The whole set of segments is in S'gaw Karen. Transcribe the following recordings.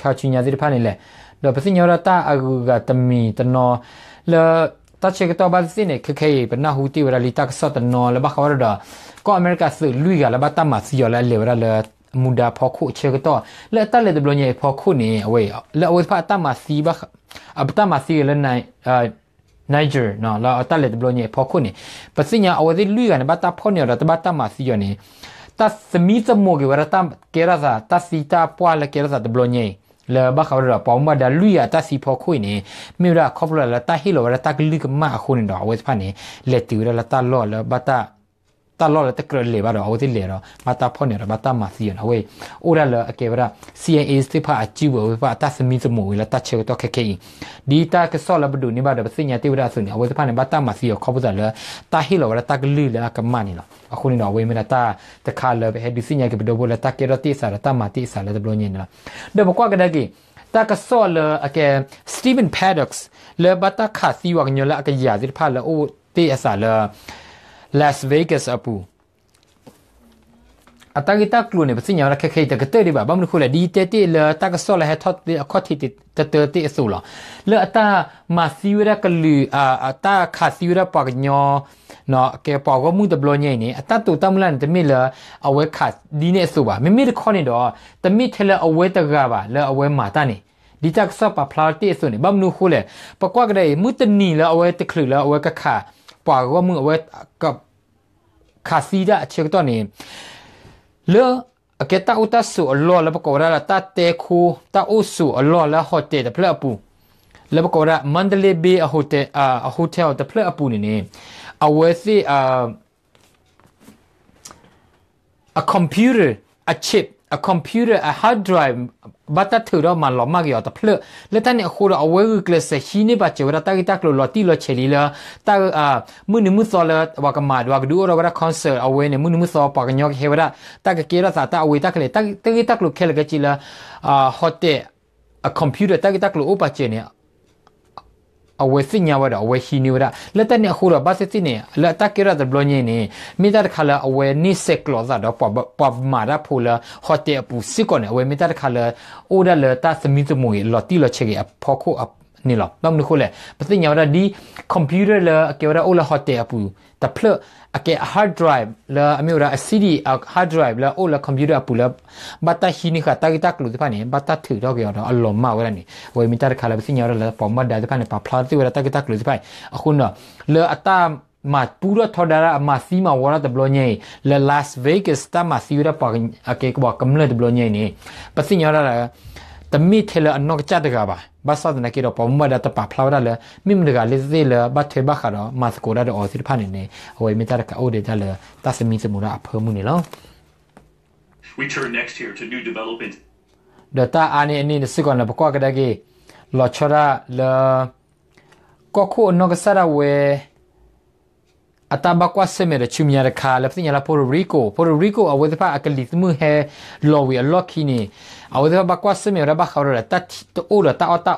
ဆါဆူညါသ့ၣ်တဖၣ်န့ၣ်လဲၣ်. ဒီးပသ့ၣ်ညါဝဲဒၣ်တၢ်အဂုၤအဂၤတမံၤတနီၤ လၢ တၢ်ဆၢကတီၢ်ဘၣ်သ့ၣ်သ့ၣ်န့ၣ် ခဲခဲအံၤ ပနၢ်ဟူတ့ၢ်ဝဲဒၣ်လံတၢ်ကစီၣ်တနီၤလၢဘၣ်ဃးဝဲဒၣ်ဒီး ကီၢ်အမဲရကၤသုးလွံၢ်ဂၤလၢဘၣ်တၢ်မၤသံအီၤလၢအလဲၤဝဲဒၣ်လၢ မူဒါဖီခိၣ်အဆၢကတီၢ် လၢအတၢ်လဲၤတဘျီညါအံၤဖီခိၣ်န့ၣ် အဝဲ လၢအဝဲသ့ၣ်တဖၣ်အတၢ်မၤသံဘၣ် အတၢ်မၤသံဂ့ၤလၢ Niger လၢအတၢ်လဲၤတဘျီညါအံၤဖီခိၣ်န့ၣ် ပသ့ၣ်ညါအဝဲသ့ၣ်လွံၢ်ဂၤန့ၣ် ဘၣ်တၢ်ဖီၣ်န့ၢ်အီၤဒီးတဘၣ်တၢ်မၤသံအီၤန့ၣ် တၢ်သမံသမိးက့ၤဝဲဒၣ်တၢ်ကဲထီၣ်သး တၢ်သံတၢ်ပှၢ်လၢကဲထီၣ်သးတဘျီညါအံၤ လၢဘၣ်ဃးဝဲဒၣ်ဒီး ပှၤမူဘၣ်ဒါလွံၢ်ဂၤအတၢ်သံဖီခိၣ်အံၤန့ၣ် မ့ၢ်ဝဲဒၣ်ခီဖျိလၢတၢ်ဟ့ၣ်လီၤဝဲဒၣ်တၢ်ကလုၢ်ကမၣ်အဃိန့ၣ်ဒီး အဝဲသ့ၣ်တဖၣ်န့ၣ် လဲၤတုၤဝဲဒၣ်လၢတၢ်လီၢ်လၢ တၢ်လီၢ်လၢတကြၢးလဲၤဘၣ်ဒီး အဝဲသ့ၣ်လဲၤဒီး ဘၣ်တၢ်ဖီၣ်န့ၢ်ဒီး ဘၣ်တၢ်မၤသံအီၤန့ၣ် အဝဲ အိၣ်ဒၣ်လၢအကဲဝဲဒၣ် CIA သ့ၣ်တဖၣ်အစုပူၤ အဝဲသ့ၣ်တဖၣ်အတၢ်သမံသမိးဝဲလၢတၢ်ဆၢကတီၢ်ခဲခဲအံၤ ဒ်တၢ်ကစီၣ်လၢပဒိးန့ၢ်ဘၣ်ဒီး ပသ့ၣ်ညါတ့ၢ်ဝဲဒၣ်အသိးန့ၣ် အဝဲသ့ၣ်တဖၣ်န့ၣ် ဘၣ်တၢ်မၤသံအီၤခီဖျိသးလၢ တၢ်ဟ့ၣ်လီၤဝဲဒၣ်တၢ်ကလုၢ်လၢအကမၣ်န့ၣ်လီၤ. အဃိန့ၣ်ဒီး အဝဲမ့ၢ်ဒၣ်တၢ်တခါလၢပဟဲဒုးသ့ၣ်ညါက့ၤပဒီပုၢ်ဝဲၢ်လၢတၢ်ကဲထီၣ်တ့ၢ်အသးဒီးတၢ်မၤတ့ၢ်အသးလၢတဘျီညါန့ၣ်လီၤ. ဒီးပကွၢ်ကဒါက့ၤ တၢ်ကစီၣ်လၢအကဲ Stephen Paddock လၢဘၣ်တၢ်ခးသံပှၤကညီလၢအကယၤသ့ၣ်တဖၣ်လၢအိၣ်တ့ၢ်အသးလၢ Las Vegas အပူၤ အတၢ်ဂ့ၢ်တၢ်ကျိၤန့ၣ် ပသ့ၣ်ညါဝဲဒၣ်ခဲခဲအံၤ တကတၢၢ်ဒံးဘၣ်. ဘၣ်မနုၤအဃိလဲၣ် ဒ်ယတဲတ့ၢ်လၢတၢ်ကစီၣ်လၢဟဲထီၣ်တ့ၢ်အခီၣ်ထံးတတၢတ့ၢ်အသိးလီၤ. လၢအတၢ်မၤသံဝဲဒၣ်ကလုာ် အတၢ်ခးသံဝဲဒၣ်ပှၤကညီ ကဲပှၤဂီၢ်မုၢ်တဘျီညါအံၤန့ၣ် အတၢ်တိာ်တၢ်မုၢ်လၢ်န့ၣ် တမ့ၢ်လၢ အဝဲခးဒ်န့ၣ်အသိးဘၣ်. မ့မ့ၢ်တခီန့ၣ်ဒီး တမ့ၢ်ထဲလၢအဝဲတဂၤဘၣ်လၢအဝဲမၤတၢ်န့ၣ် ဒ်တၢ်ကစီၣ်ပာ်ဖျါတ့ၢ်အသိးန့ၣ် ဘၣ်မနုၤအဃိလဲၣ် ပကွၢ်ကဒါအံၤ မုၢ်တနံၤလၢအဝဲတချုးလၢအဝဲကခး ပှၤဂီၢ်မုၢ်အဝဲ ခးသံတၢ်အဆၢကတီၢ်န့ၣ် လၢ အကဲတၢ်အိၣ်တၢ်ဆိးအလီၢ်လၢပကိးဝဲဒၣ်လၢတၢ်တဲခိ တၢ်အိၣ်ဆိးအလီၢ်လၢ hotel တဖျၢၣ်အပူၤ လၢပကိးဝဲဒၣ် Mandalay Bay အ hotel အ hotel တဖျၢၣ်အပူၤန့ၣ်န့ၣ် အဝဲသ့ၣ် အ computer အ chip အ computer အ hard drive ဘၣ်တၢ်ထုးထီၣ်မၤလီၤမၢ်က့ၤအီၤတဖျၢၣ် လၢတၢ်န့ၣ်အဃိဒီး အဝဲဂုာ်ကျဲးစၢးဟံးန့ၢ်ပာ်စၢၤဝဲဒၣ်တၢ်ဂ့ၢ်တၢ်ကျိၤလီၤတံၢ်လီၤဆဲးလံလၢ တၢ် မုၢ်နံၤမုၢ်သီလၢ ပှၤကမၤ ပှၤကဒုးအိၣ်ထီၣ်ဝဲဒၣ် concert အဝဲန့ၣ် မုၢ်နံၤမုၢ်သီပှၤကညီကဟဲဝဲဒၣ် တၢ်ကကဲထီၣ်သးတၢ်အဝ့ၢ်တၢ်ကလဲၤ တၢ်ဂ့ၢ်တၢ်ကျိၤခဲလၢာ်ခဲဆ့လၢ hotel အ computer တၢ်ဂ့ၢ်တၢ်ကျိၤအိၣ်ပာ်စၢၤန့ၣ် အဝဲသ့ၣ်ညါဝဲဒီး အဝဲဟံးန့ၢ်ဝဲဒၣ် လၢတၢ်န့ၣ်အဃိဒီး ဘၣ်သ့ၣ်သ့ၣ်န့ၣ် လၢအတၢ်ကဲထီၣ်တဘျီညါအံၤန့ၣ် မ့ၢ်တၢ်တခါလၢအဝဲန့ၢ်ဆဲးကျိးသးဒီး ပှၤမၤတၢ်ဖိလၢ hotel အပူၤစ့ၢ်ကီးန့ၣ် အဝဲမ့ၢ်တၢ်တခါလၢ အိၣ်ဒၣ်လၢတၢ်သမံသမိးဂ့ၤ လီၤတံၢ်လီၤဆဲးဂ့ၤအဖီခိၣ်န့ၣ်လီၤ. ဘၣ်မနုၤအဃိလဲၣ် ပသ့ၣ်ညါဝဲဒၣ်ဒ် computer လၢအကဲဝဲဒၣ်အိၣ်လၢ hotel အပူၤ တဖျၢၣ် အကဲအ hard drive လၢအမ့ၢ်ဝဲဒၣ်အ CD အ hard drive လၢအအိၣ်လၢ computer အပူၤလၢ ဘၣ်တၢ်ဟံးန့ၢ်ဃာ်တၢ်ဂ့ၢ်တၢ်ကျိၤသ့ၣ်တဖၣ်န့ၣ် ဘၣ်တၢ်ထုးထီၣ်က့ၤအီၤဒီးအလီၤမၢ်ဝဲဒၣ်န့ၣ် အဝဲမ့ၢ်တၢ်တခါလၢပသ့ၣ်ညါဝဲဒၣ်လၢ ပှၤမူဘၣ်ဒါသ့ၣ်တဖၣ်န့ၣ် ပာ်ဖျါသ့ၣ်ဝဲဒၣ်တၢ်ဂ့ၢ်တၢ်ကျိၤသ့ၣ်တဖၣ်အံၤ အဃိန့ၣ်ဒီး လၢအတၢ်မၤပူထီၣ်ထီဒါ အမၤသံမၤဝီထီၣ်တဘျီညါအံၤ လၢ Las Vegas တၢ်မၤသံဝဲဒၣ်ပှၤကညီ အကဲပှၤကမျၢၢ်တဘျီညါအံၤန့ၣ် ပသ့ၣ်ညါဝဲဒၣ်လၢ တမ့ၢ်ထဲလၢအနီၢ်ကစၢ်တဂၤဘၣ်. ဘၣ်ဆၣ်သနာ်က့ဒီး ပှၤမူဘၣ်ဒါတပာ်ဖျါဝဲဒၣ်လၢ မ့ၢ်မတၤတဂၤလၢသ့ၣ်လၢဘၣ်ထွဲဘၣ်ဃးဒီးမၤသကိးတၢ်ဒီးအီၤသ့ၣ်တဖၣ်န့ၣ်န့ၣ် အဝဲမ့ၢ်တၢ်တခါအိၣ်ဒံးတၢ်လၢတၢ်သမံသမိးတၢ်အဖၢမုၢ်န့ၣ်လီၤ. ဒီးတၢ်အါန့ၢ်အန့ၣ်န့ၣ်စ့ၢ်ကီးန့ၣ် ပကွၢ်ကဒါက့ၤ လီၤဆီဒၣ်လၢ ကီၢ်ခိၣ်အနီၢ်ကစၢ်ဒၣ်ဝဲ အတၢ်ဘၣ်ကွၢ်ဆၢၣ်မဲာ်ဒီးဆူမဲာ်ညါတခါ လၢပသ့ၣ်ညါလၢ Puerto Rico, Puerto Rico အဝဲသ့ၣ်တဖၣ်အကလံၤသ့ၣ်မုၢ်ဟဲလီၤဝံၤအလီၢ်ခံန့ၣ် အဝဲသ့ၣ်တဖၣ်ဘၣ်ကွၢ်ဆၢၣ်မဲာ်ဝဲဒၣ်ဘၣ်ဃးဝဲဒၣ်လၢတၢ်တအိၣ်ဒီးတၢ်အီၣ်တၢ်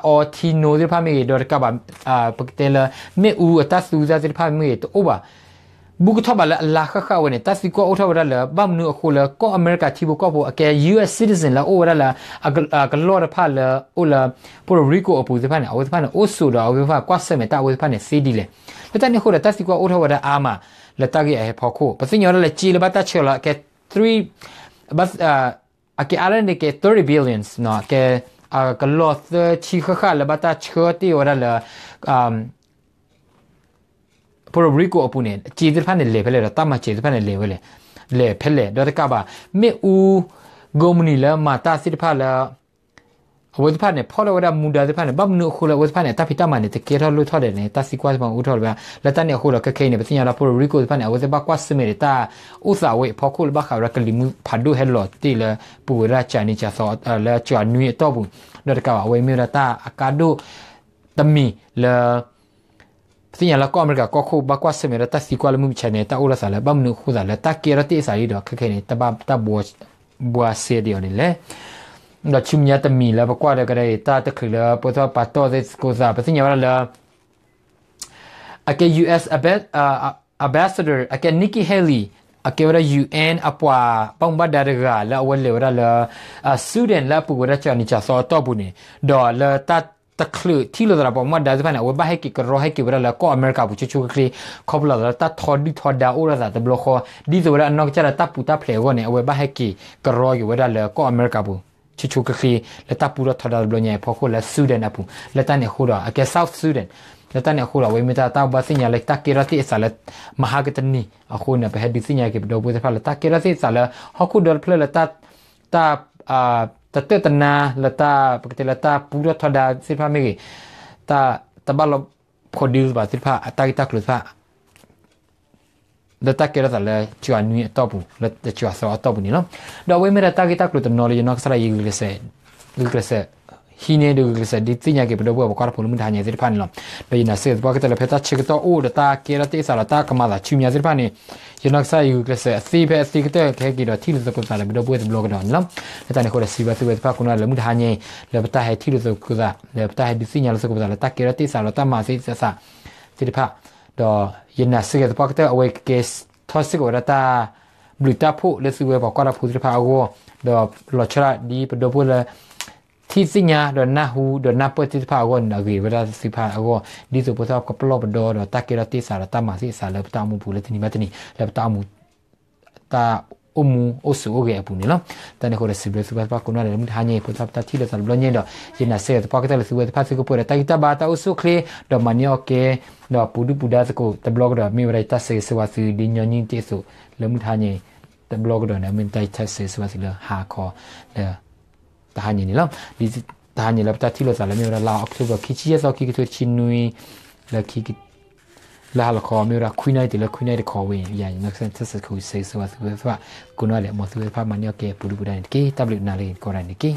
အီထံနိသ့ၣ်တဖၣ်မ့ၢ်ဂ့ၤ ဒီးတကးဘၣ် ပကတဲလၢ မ့ၣ်အူအတၢ်သူတၢ်သ့ၣ်တဖၣ်မ့ၢ်ဂ့ၤ တအိၣ်ဘၣ် ဘူးကထီၣ်ဘၣ်လၢအလါဃၣ်ဃၣ်ဝဲန့ၣ် တၢ်သံကွၢ်အိၣ်ထီၣ်ဝဲဒၣ်လၢ ဘၣ်မနုၤအဃိလၢကီၢ်အမဲရကၤထံဖိကီၢ်ဖိအကဲ U S citizen လၢအအိၣ်ဝဲဒၣ်လၢ ကလီၢ်တဖၣ်လၢအိၣ်လၢ Puerto Rico အပူၤသ့ၣ်တဖၣ်န့ၣ် အဝဲသ့ၣ်တဖၣ်န့ၣ်အိၣ်ဆိးဒီးအဝဲသ့ၣ်တဖၣ်ကွၢ်ဆၢၣ်မဲာ်တၢ်အဝဲသ့ၣ်တဖၣ်န့ၣ်သ့ဒ်လဲၣ်. လၢတၢ်န့ၣ်အဃိဒီးတၢ်သံကွၢ်အိၣ်ထီၣ်ဝဲဒၣ်အါမး လၢတၢ်ဂ့ၢ်အဟဲဖီခိၣ် ပသ့ၣ်ညါဝဲဒၣ်လၢစ့လၢဘၣ်တၢ်ဆှၢလီၤအကဲ three အကဲအါန့ၣ်ကဲ thirty billions ကဲ ကလီၢ်သၢဆံဃၣ်ဃၣ်လၢဘၣ်တၢ်ဆှၢတ့ၢ်ဝဲဒၣ်လၢ Puerto Rico အပူၤန့ၣ် စ့သ့ၣ်တဖၣ်န့ၣ်လဲၤဖဲလဲၣ်ဒီး တၢ်မၤစၢၤသ့ၣ်တဖၣ်န့ၣ်လဲၤဝဲလဲၣ် လဲၤဖဲလဲၣ် ဒီးတကးဘၣ် မ့ၣ်အူ ကိးမုၢ်နံၤလၢမၤတၢ်သ့ၣ်တဖၣ်လၢ အဝဲသ့ၣ်တဖၣ်န့ၣ် ဖီၣ်ထီၣ်ဝဲဒၣ်မူဒါသ့ၣ်တဖၣ်န့ၣ် ဘၣ်မနုၤအဃိလၢအဝဲသ့ၣ်တဖၣ်န့ၣ် တၢ်ဖံးတၢ်မၤန့ၣ် တကဲထီၣ်လိၣ်ထီၣ်ဒဲးန့ၣ် တၢ်သံကွၢ်သ့ၣ်တဖၣ်အိၣ်ထီၣ်ဝဲဒၣ် လၢတၢ်န့ၣ်အဃိဒီး ခဲခဲအံၤန့ၣ် ပသ့ၣ်ညါဒီး Puerto Rico သ့ၣ်တဖၣ်န့ၣ် အဝဲသ့ၣ်ဘၣ်ကွၢ်ဆၢၣ်မဲာ်ဒီးတၢ်အိၣ်သးဝဲအဖီခိၣ်လၢဘၣ်ဃးဝဲဒၣ်ကလံၤမုၢ်ဖးဒိၣ်ဟဲလီၤတ့ၢ်လၢ ပူၤဝဲဒၣ်ကၠၤနံၤကၠၤသီ လၢကၠၤနွံအတီၢ်ပူၤ ဒီးတကးဘၣ် အဝဲမ့ၢ်ဝဲဒၣ်တၢ်အကါဒိၣ်တမံၤလၢ ပသ့ၣ်ညါလၢကီၢ်အမဲရကၤကီၢ်ခိၣ်ဘၣ်ကွၢ်ဆၢၣ်မဲာ်ဒီးတၢ်သံကွၢ်လၢမုၢ်မဆါန့ၣ် တၢ်အိၣ်ဒီးသးလၢ ဘၣ်မနုၤအဃိသးလၢ တၢ်ကဲထီၣ်တ့ၢ်အသးလံဒီး ခဲခဲအံၤန့ၣ် တၢ်ဘၣ်တၢ်ဘှါစဲဒံးအီၤန့ၣ်လဲၣ်. ဒီးဆူမဲာ်ညါတမံၤလၢပကွၢ်ဒီးကဒါအံၤ တၢ်တချုးလၢပှၤသ့ၣ်တဖၣ်ပာ်တီၢ်သကိးသး ပသ့ၣ်ညါဝဲဒၣ်လၢ အကဲ U S ambassador အကဲ Nikki Haley အကဲဝဲဒၣ် ယူၣ်အဲၣ် အပှၤဘၣ်မူဘၣ်ဒါတဂၤလၢအဝဲလဲၤဝဲဒၣ်လၢ Sudan လၢအပူၤကွံာ်ဝဲဒၣ်ကၠီနံၤကၠီသီအတီၢ်ပူၤန့ၣ်, ဒီးလၢတၢ်တချုးထံၣ်လိာ်သးဒီးပှၤဘၣ်မူဘၣ်ဒါသ့ၣ်တဖၣ်န့ၣ် အဝဲဘၣ်ဟဲက့ၤကရီဟဲက့ၤဝဲဒၣ်လၢကီၢ်အမဲရကၤပူၤ ဆိဆိချ့ချ့, ခီဖျိလၢတၢ်ထီဒုၣ်ထီဒါအိၣ်ထီၣ်သးတဘျီဃီ, ဒ်သိးဝဲဒၣ်အနီၢ်ကစၢ်ဒၣ်တၢ်ပူၤတၢ်ဖျဲးအဂီၢ်န့ၣ် အဝဲဘၣ်ဟဲက့ၤကရီက့ၤဝဲဒၣ်လၢကီၢ်အမဲရကၤပူၤ ဆိဆိချ့ချ့, လၢတၢ်ပူထီၣ်ထီဒါတဘျီညါအံၤအဖီခိၣ်လၢ Sudan အပူၤ, လၢတၢ်န့ၣ်အဃိဒီး အကဲ South Sudan, လၢတၢ်န့ၣ်အဃိဒီး အဝဲမ့ၢ်တၢ်တၢ်ဘၣ်သ့ၣ်ညါလၢတၢ်ကဲထီၣ်သ့ၣ်အသးလၢ မဟါကတနံၤအဃိန့ၣ် ပဟဲဒုးသ့ၣ်ညါက့ၤပဒီပုၢ်ဝဲၢ်သ့ၣ်တဖၣ်လၢတၢ်ကဲထီၣ်သ့ၣ်အသးလၢ ဟီၣ်ခိၣ်ဒီတဖျၢၣ်လၢ တၢ် တၢ် တတၢၢ်တနါလၢတၢ် ပကတဲလၢတၢ်ပူထီၣ်ထီဒါသ့ၣ်တဖၣ်မ့ၢ်ဂ့ၤ, တၢ် တဘၣ်လီၤ produce ဘၣ်သ့ၣ်တဖၣ် အတၢ်ဂ့ၢ်တၢ်ကျိၤသ့ၣ်တဖၣ် လၢတၢ်ကဲထီၣ်သးလၢ ကၠီနွံအတီၢ်ပူၤ လၢကၠီသီအတီၢ်ပူၤန့ၣ်လီၤ. ဒီးအဝဲမ့ၢ်ဒၣ်တၢ်ဂ့ၢ်တၢ်ကျိၤတနီၤလၢ ယနီၢ်ကစၢ်ဒၣ်ယဂုာ်ကျဲးစၢး ဂုာ်ကျဲးစၢး ဟံးန့ၢ်ဒီးဂုာ်ကျဲးစၢးဒုးသ့ၣ်ညါက့ၤပဒီပုၢ်ဝဲၢ်ပှၤကွၢ်တၢ်ဖိလၢမုၢ်တဟါညါသ့ၣ်တဖၣ်န့ၣ်လီၤ. ဒီးယနာ်စ့ၢ်ကီးသပှၢ်ကတၢၢ်လၢဖဲတၢ်ဆၢကတီၢ်အိၣ်ဒီးတၢ်ကဲထီၣ်သ့ၣ်အသးလီၤ တၢ်ကမၤသးဆူညါသ့ၣ်တဖၣ်န့ၣ်, ယနီၢ်ကစၢ်ယဂုာ်ကျဲးစၢးအသ့ဖဲအသ့ကတၢၢ် ကဟဲက့ၤဒီးထံၣ်လိာ်သကိးသးလၢပဒီပုၢ်ဝဲၢ်တဘျီကဒီးန့ၣ်လီၤ. လၢတၢ်န့ၣ်အဃိဒီးစံးဘျုးသုဝဲသ့ၣ်တဖၣ်ကိးနီၢ်ဒဲးလၢမုၢ်တဟါညါအံၤ လၢပတၢ်ဟဲထံၣ်လိာ်သကိးသး လၢပတၢ်ဟဲဒုးသ့ၣ်ညါလိာ်သကိးပသးလၢတၢ်ကဲထီၣ်သ့ၣ်အသးလီၤ တၢ်မၤသးသ့ၣ်အသး သ့ၣ်တဖၣ်, ဒီးယနာ်စ့ၢ်ကီးသပှၢ်ကတၢၢ် အဝဲကကဲထီၣ်စ့ၢ်ကီးဝဲဒၣ်တၢ်ဘျုးတၢ်ဖှိၣ်လၢသုဝဲပှၤကွၢ်တၢ်ဖိသ့ၣ်တဖၣ်အဂီၢ်, ဒီးလီၤဆီဒၣ်ဒ်ပဒီပုၢ်ဝဲၢ်လၢ ထံၣ်သ့ၣ်ညါဒီးနၢ်ဟူဒီးနၢ်ပၢၢ်သ့ၣ်တဖၣ်အဂီၢ်န့ၣ် အဂ့ၤဝဲဒၣ်သ့ၣ်တဖၣ်အဂီၢ်, ဒ်သိးဖိသၣ်ကပလီၢ်ပဒီဒီးတၢ်ကဲထီၣ်သ့ၣ်အသးဒီးတၢ်မၤသ့ၣ်အသးလၢပတၢ်အိၣ်မူပူၤလၢတနံၤဘၣ်တနံၤ လၢပတၢ်အိၣ်မူ တၢ်အိၣ်မူအိၣ်ဆိးအိၣ်ဂဲၤအပူၤန့ၣ်လီၤ. တၢ်န့ၣ်အဃိဒီးစံးဘျုးသုဝဲသ့ၣ်တဖၣ်ကိးနီၢ်ဒဲးလၢမုၢ်တဟါညါအံၤ ဖိသၣ်ပတၢ်ထံၣ်လိာ်သးတဘျီညါဒီး ယနာ်စ့ၢ်ကီးသပှၢ်ကတၢၢ်လၢသုဝဲသ့ၣ်တဖၣ်သုကပှဲၤဒီးတၢ်ဂံၢ်တၢ်ဘါတၢ်အိၣ်ဆူၣ်အိၣ်ချ့ ဒီးမၤန့ၢ်အီၣ်ကဲ ဒီးပူၤဒုၣ်ပူၤဒါသကိးတဘျီကဒီး မ့ၢ်ဝဲဒၣ်ယတၢ်ဆၢဂ့ၤဆၢဝါသုဒ်ညီနုၢ်တ့ၢ်အသိး လၢမုၢ်တဟါညါအံၤ တဘျီကဒီးန့ၣ် မ့ၢ်တၢ်ဆၢဂ့ၤဆၢဝါသုလၢဟါခီ လၢ တဟါညါန့ၣ်လီၤ. ဒ်တဟါညါလၢပတၢ်ထံၣ်လိာ်သးလၢမ့ၢ်ဝဲဒၣ်လါအီးကထိဘၢၣ် ခံဆံယဲၢ်သီ ခံကထိတဆံနွံ လၢ လၢဟါလီၤခီ မ့ၢ်ဝဲဒၣ်ခွံနၣ်ရံၣ်တုၤလၢခွံနၣ်ရံၣ်တခီဝဲအံၤ ယနီၢ်ကစၢ်တၢ်ဆၢဂ့ၤဆၢဝါသုဝဲသ့ၣ်တဖၣ် ကိးနီၢ်ဒဲး မ်သုဝဲသ့ၣ်တဖၣ်မၤန့ၢ်အီၣ်ကဲပူၤဒုၣ်ပူၤဒါန့ၣ်တက့ၢ်. တၢ်ဘျုးနၤလၢကိးဂၤဒဲးန့ၣ်တက့ၢ်.